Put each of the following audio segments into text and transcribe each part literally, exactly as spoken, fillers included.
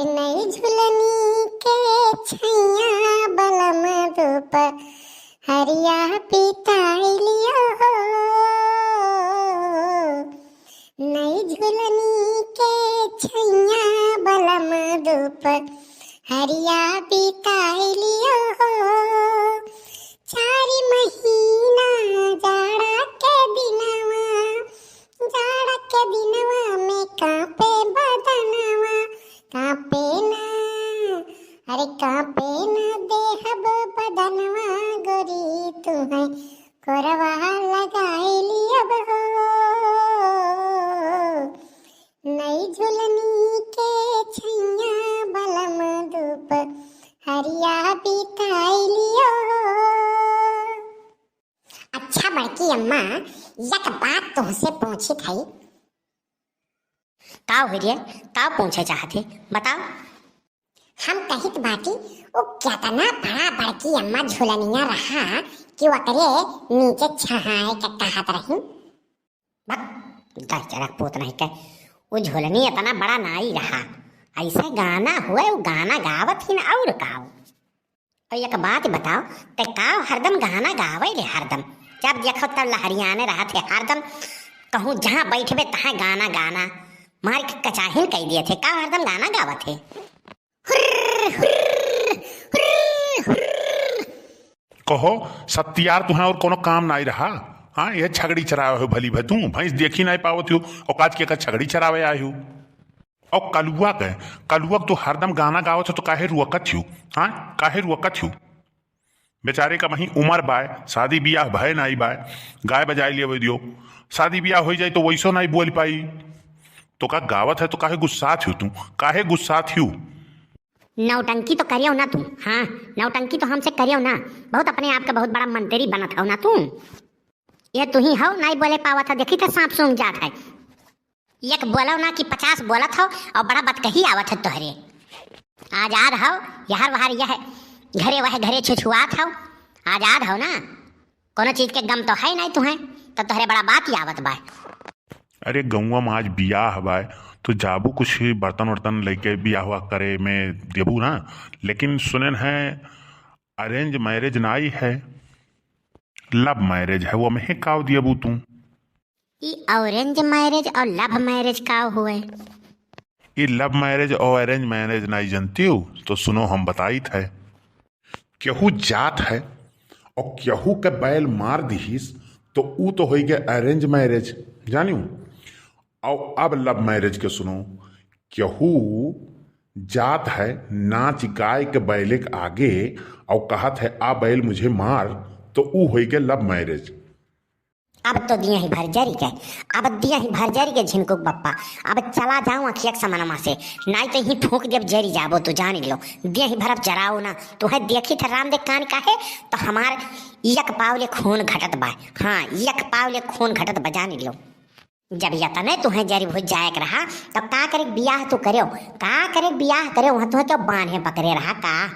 नई झुलनी के छैया बलम दुपहरिया बिताई लियो हो। नई झुलनी के छैया बलम दुपहरिया बिताई लियो हो। चार महीना जाड़ा के दिनवा, जाड़ा के दिनवा में कांपे बदनवा, कांपे ना, अरे कांपे ना देहब बदनवा गोरी तुहैं कोरवा लगाई लियब हो। नई झुलनी के छैया बलम दुपहरिया बिताई लियो। अच्छा बड़की अम्मा, एक बात तुहसे पूछित हई। का हो रे, का पूछे चाहत है, बताओ। हम कहित बाटी, वो केतना बड़ा बड़की अम्मा झुलनिया रहा कि ओकरे नीचे छहाए के कहत रही। भक, दहिजरा के पूत नहीं के, वो झुलनी इतना बड़ा नाई रहा, ऐसे गाना हुए, वो गाना गावत ही ना और का हो। और एक बात बताओ, ते का हरदम गाना गावे रे हरदम? जब देखो तब लहरियाने रहत है हरदम, कहूँ जहाँ बैठबे तहाँ गाना, गाना, मार के कचाहिन कह दिए थे, का हरदम गाना गावत है? हुर्र, हुर्र, हुर्र, हुर्र। कहो सत्यार, तुहें और कोनो काम नाई रहा? हाँ, यह छगड़ी चरावे हो भली भे तू, भैंस देखी नाई पावत हो, और काज के का छगड़ी चरावे आए हो? और कलुआ के, कलुआ के तू हरदम गाना गावत हो तो काहे रुअकत हो? हाँ, काहे रुअकत हो? बेचारे का वहीं उमर बाय, शादी बियाह भय नाई बाय, गाय बजाए लिए दियो, शादी बियाह हो जाए तो वैसो नाई बोल पाई। तो का गावत है तो काहे गुस्सात हो तू, काहे गुस्सात हो? नौटंकी तो करियो ना तू, हाँ, नौटंकी तो हमसे करियो ना। बहुत अपने आप के बहुत बड़ा मंत्री बनत हो ना तू। ये तू ही हो, नाई बोले पावत है, देखी तो सांप सूंघ जात है। एक बोलो ना कि पचास बोलत हो और बड़ा बतकही आवत है तोहरे। आजाद हो, यहर वहर यह घरे वह घरे छुछुआत हो, आजाद हो ना। कोनो चीज के गम तो है नहीं तुहें, तो तोहरे बड़ा बात ही आवत बा। अरे गौवा में आज बियाह बाय, तो जाबू कुछ बर्तन वर्तन लेके बियाह हुआ करे में देबू ना। लेकिन सुनेन है arrange marriage नाई है, love marriage है, वो में काव देबू तू? ई arrange marriage और love marriage का हुए? ई love marriage और arrange marriage नाई जनती हो, तो सुनो हम बताइत है। केहू जात है और केहू के बैल मार दिहिस, तो ऊ तो होई गए arrange marriage, जानियो। और अब love marriage के सुनो, केहू जात है नाच गाय के बैले के आगे और कहत है, "आ बैल मुझे मार," तो ऊ होई गए love marriage। अब तो दिया ही भर जरी के, अब दिया ही भर जरी के झिनकुक बप्पा, अब चला जाओ अखिया के समनमा से, नाई तो ही फूंक देब जरी जाबो तू जानी लो। दिया ही भर अब जराओ ना, तुहें देखी था राम दे कान काहे, तो हमार एक पाव ले खून घटत बा, हाँ एक पाव ले खून घटत बा जानी लो। जब यतने तुहें जरी भुज जाए के रहा, तो का करे बियाह तू करेओ, का करे बियाह करेओ, वहाँ तुहें क्यों बांधे पकड़े रहा का?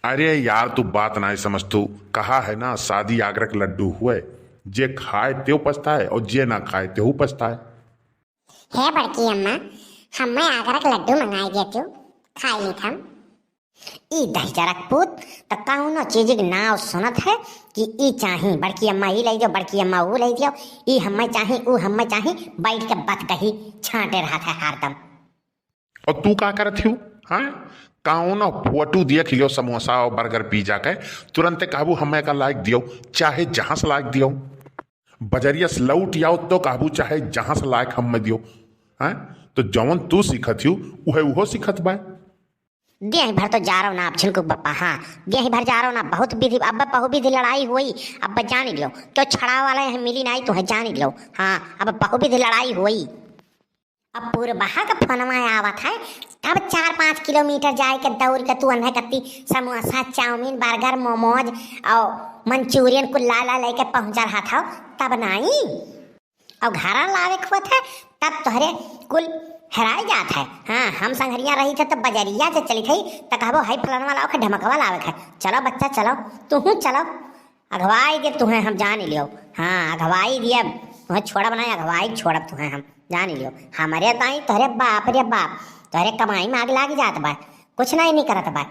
अरे यार, तू बात नाई समझ तू। कहा है ना, शादी आगरा के लड्डू हुए, जे खाए तेव पछताए और जे ना खाए तेहू पछताए। हे बड़की अम्मा, हमें आगरा के लड्डू मंगाई दे तू, खाई लेत हम। ई दहिजरा के पूत, त कौनो चीज के नाव सुनत है कि ई चाही, बड़की अम्मा ई लाई दियो, बड़की अम्मा ऊ लाई दियो, ई हमें चाही, ऊ हमें चाही, बैठ के बतकही छांटे रहत है हरदम। और तू का करत हियो? हाँ, कौनो फोटो देख लियो समोसा और burger pizza के, तुरंते कहबू हमें का लाइक दियो, चाहे जहाँ से लाइक दियो। बजरिया से लौट आओ तो कहबू चाहे जहाँ से लाइक हमें दियो। हाँ, तो जौन तू सीखत हियो, उहे उहो सीखत बा। देह भर तो जारो ना, अब छिनकुक बप्पा, हाँ, देह भर जारो ना, बहुत विधि, अब बहुविधि लड़ाई हुई, अब जानी लियो, क्यों छड़ा वाला यहाँ मिली नाई, तुहें जानी लियो, हाँ, अब बहुविधि लड़ाई हुई। अब पूरबहा का फोनवा आवत है, तब चार पाँच किलोमीटर जाए के दौड़ के तू अन्हे कत्ती समोसा, चाउमीन, burger, मोमोज और मंचूरियन कुल ला ला लेके पहुँचल हाथ हो, तब नाई। और घरा लावे के होत है, तब तोहरे कुल हेराई जात है। हाँ, हम संघरिया रही थे, तब बजरिया से चली थी, त कहबो, "हाय फलनवा लाओ के ढमकवा लावे के है। चलो बच्चा, चलो, तुहूँ चलो।" अघवाई दे तुहें हम जानी लियो। हाँ, अघवाई दिए, तुहें छोड़ब नहीं, अघवाई छोड़ब तुहें हम। जान लियो, हमरे ताई तोहरे बाप रे बाप, तोहरे कमाई में आग लाग जात बा, कुछ नहीं निकरत बा।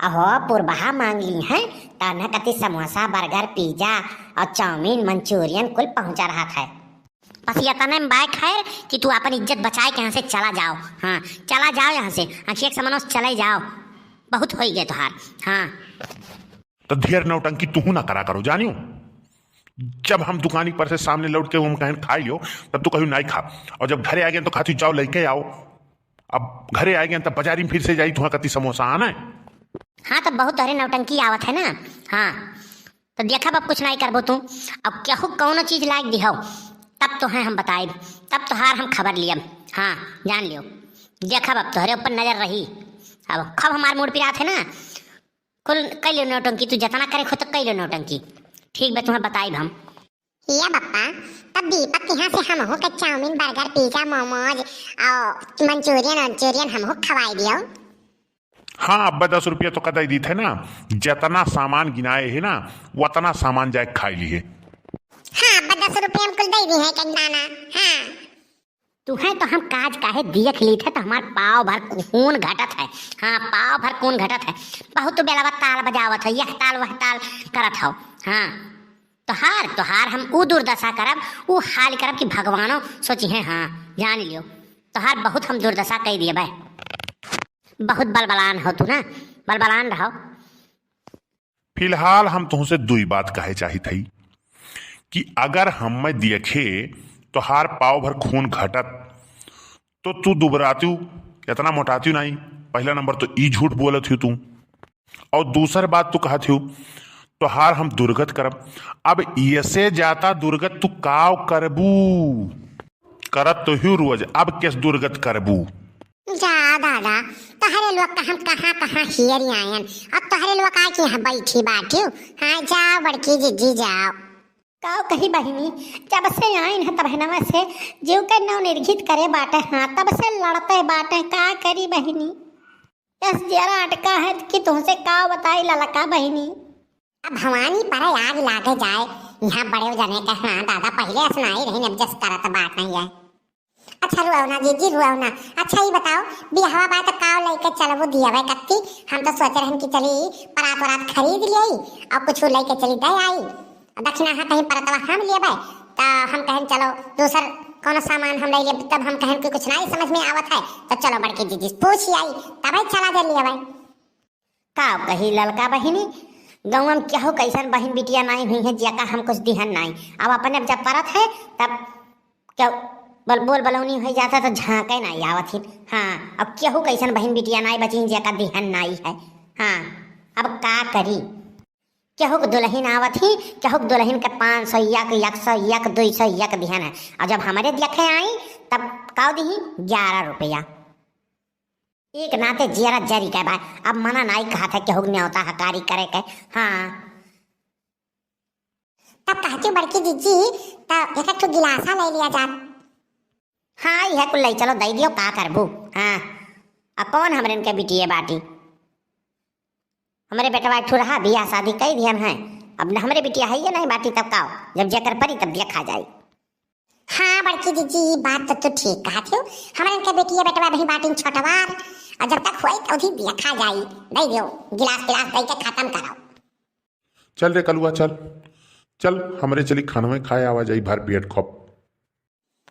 अहो, पुरबहा मांग ली हैं, त न कति समोसा, बर्गर, पिज्जा और चाउमीन, मंचूरियन कुल पहुंचा रहत है। बस इतने में बाय खैर कि तू अपन इज्जत बचाए के यहाँ से चला जाओ। हाँ, चला जाओ यहाँ से, अखिया के समनों से चले जाओ, बहुत होई गए तोहार। हाँ। तो ढेर नौटंकी तुहू ना करा करो, जानियो। जब हम दुकानी पर से सामने लौट के हम कहें खाई लियो, तब तू कहियो नाई खा, और जब घरे आ गए तो खाती जाओ लेके आओ। अब घरे आ गए तब बाजारी में फिर से जाई तुहाँ कति समोसा आना है। हाँ, तो बहुत तोहरे नौटंकी आवत है ना। हाँ, तो देखब अब कुछ नाई करबो तू। अब केहू कौनो चीज लाग दिहो, तब तोहे हम बताइब, तब तोहार हम खबर लियब। हाँ, जान लियो, देखब अब तोहरे ऊपर नजर रही। अब खूब हमार मूड पिरात है ना, कुल कई लो नौटंकी, तू जितना करे खुद कई लो नौटंकी। ठीक बा, तुम्हें बताइब हम। ये बप्पा, तब दीपक के यहाँ से हमहू के चाउमीन, बर्गर, पिज्जा, मोमोज और मंचूरियन, मंचूरियन हमहू खवाई दियो। हाँ अब्बा, दस रुपया तो कतई दीत है ना, जितना सामान गिनाए है ना, उतना सामान जाए खाई ली है। हाँ अब्बा, दस रुपया हम कुल दे दी है, कहीं दाना। हाँ। तुहें तो हम काज काहे दियख लीत है, तो हमार पाव भर खून घटत है। हाँ, पाव भर खून घटत है। बहुत तू बेलवा ताल बजावत है, यह ताल वह ताल करत हो। हाँ, तोहार, तोहार हम ऊ दुर्दशा करब, ऊ हाल करब कि भगवानो सोची हैं। हाँ, जान लियो, तोहार बहुत हम दुर्दशा कई दिए भाई। बहुत बलबलान हो तू ना, बलबलान रहो। फिलहाल हम तुहसे दुई बात कहे चाहित हई कि अगर हम्मे देखे तोहार पाव भर खून घटत, तो तू दुबरातिउ, इतना मोटातिउ नाई। पहला नंबर तो ई झूठ बोलत हियो तू, और दूसर बात तू कहत हियो, तोहार हम दुर्गत करब। अब ऐसे जाता दुर्गत तू काव करबू? करत तो हियो रोज, अब केस दुर्गत करबू? जा दादा, तोहरे लोग का हम कहाँ कहाँ हेरि आयन, अब तोहरे लोग आके यहाँ बैठी बाटिउ। हाँ, जाओ बड़की जिज्जी, जाओ। काव कही बहिनी, जब से आइन है तबहिनवा से जीव के नव निर्घित करे बाटे, हाँ, तब से लड़ते बाटे, का करी बहिनी। यस जियरा अटका है कि तुहसे काव बताई ललका बहिनी। अब भवानी पर आग लागे जाए, यहाँ बड़े जने के, हाँ दादा, पहिले असनाई रही, अब जस करत बाटे है। अच्छा रुआओ ना जिज्जी, रुआओ ना। अच्छा ई बताओ, बियाहवा बा त काव लइके चलबू दियावे कत्ती? हम तो सोच रहन कि चली परात वरात खरीद लियाई और कुछ लइके चली दे आई। दक्षिणा हाँ कहीं परतवा हम लेबे, त हम कहन चलो दूसर कौनो सामान हम ले लेब, तब हम कहन कि कुछ नाई समझ में आवत है, तो चलो बड़की जिज्जी से पूछ आई, तबे चला दे लेबे। का कही ललका बहिनी, गौवा में केहू कइसन बहिन बिटिया नाई हुई है जेका हम कुछ दिहन नाई। अब अपने जब परत है तब क्या बल-, बोल बलौनी हो जाता तो झांके नाई आवत ही। हाँ, अब केहू कइसन बहिन बिटिया नाई बची जेका दिहन नाई है। हाँ, अब का करी, केहू के दुलहिन आवत ही, केहू के दुलहिन के पाँच सौ, एक, एक सौ, एक, दुई सौ, एक दिहन है। और जब हमरे देखे आई तब का दिही? ग्यारह रुपया। एक नाते जियरा जरी के बा, अब मना नाई कहत है केहू के न्योता हकारी करे के। हाँ। तब कहती बड़की जिज्जी, तब एक ठो गिलासा ले लिया जात। हाँ, यह कुल ले चलो, दे दियो, का करबू? हाँ, अब कौन हमरे इनके बिटिये बाटी? हमरे बेटवा एक ठो रहा, बियाह शादी कई दिहन है, अब न हमरे बिटिया है ये नहीं बाटी, तब का, जब जेकर परी तब देखा जाई। हाँ बड़की जिज्जी, ई बात तो तू ठीक कहत हो। हमरन के बेटिया बेटवा भी बाटिन छोटवार, और जब तक होई तो भी देखा जाई। दे दियो, गिलास पिलास दे के खत्म करो। चल रे कलुआ, चल, चल, हमरे चली खानवे खाए आवा जाई भर पेट खप।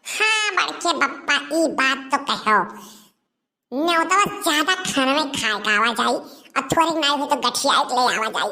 हाँ बड़के बप्पा, ई बात तो कहो। न्योतवा ज्यादा खानवे खाए का आवा जाई, और थोड़े नाई हो तो गठियाए के ले आवा जाई।